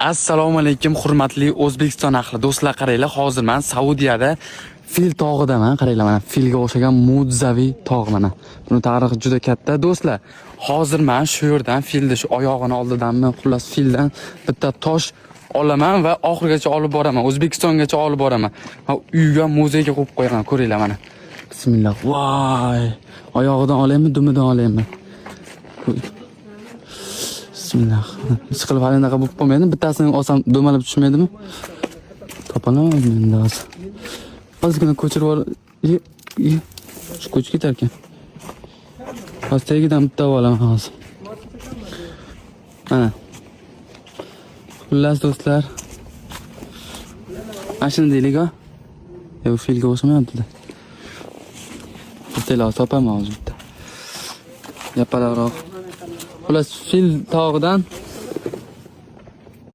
Assalomu alaykum, hurmatli O'zbekiston ahli do'stlar. Qaranglar, hozir man Saudiyada Fil tog'idaman. Qaranglar, mana filga o'xshagan mo'jizaviy tog', mana. Buni tarixi juda katta, do'stlar. Hozir man shu yerdan filni shu oyog'ini oldidanmi, xullas, fildan bitta tosh olaman va oxirigacha olib boraman, O'zbekistongacha olib boraman va uyga, muzeyga qo'yib qo'yaman. Ko'ringlar, mana. Bismillah. Voy! Oyog'idan olaymi, dumidan olaymi? Bismillah. Hech qilib hali anaqa bo'lib qolmaydi. Bittasini olsam, dumalab tushmaydimi? Topolmayman endi hozir. Ozgina ko'chirib ol. Ye, ye. Shu ko'chib ketar ekan. Hozir tagidan bitta olaman hozir. Mana. Xullas, do'stlar. Mana shuni deylik, a? Yo'q, filga o'xshamayapti-da. Bitta topaman hozir bitta. Yapaloqroq. Xullas, fil tog'idan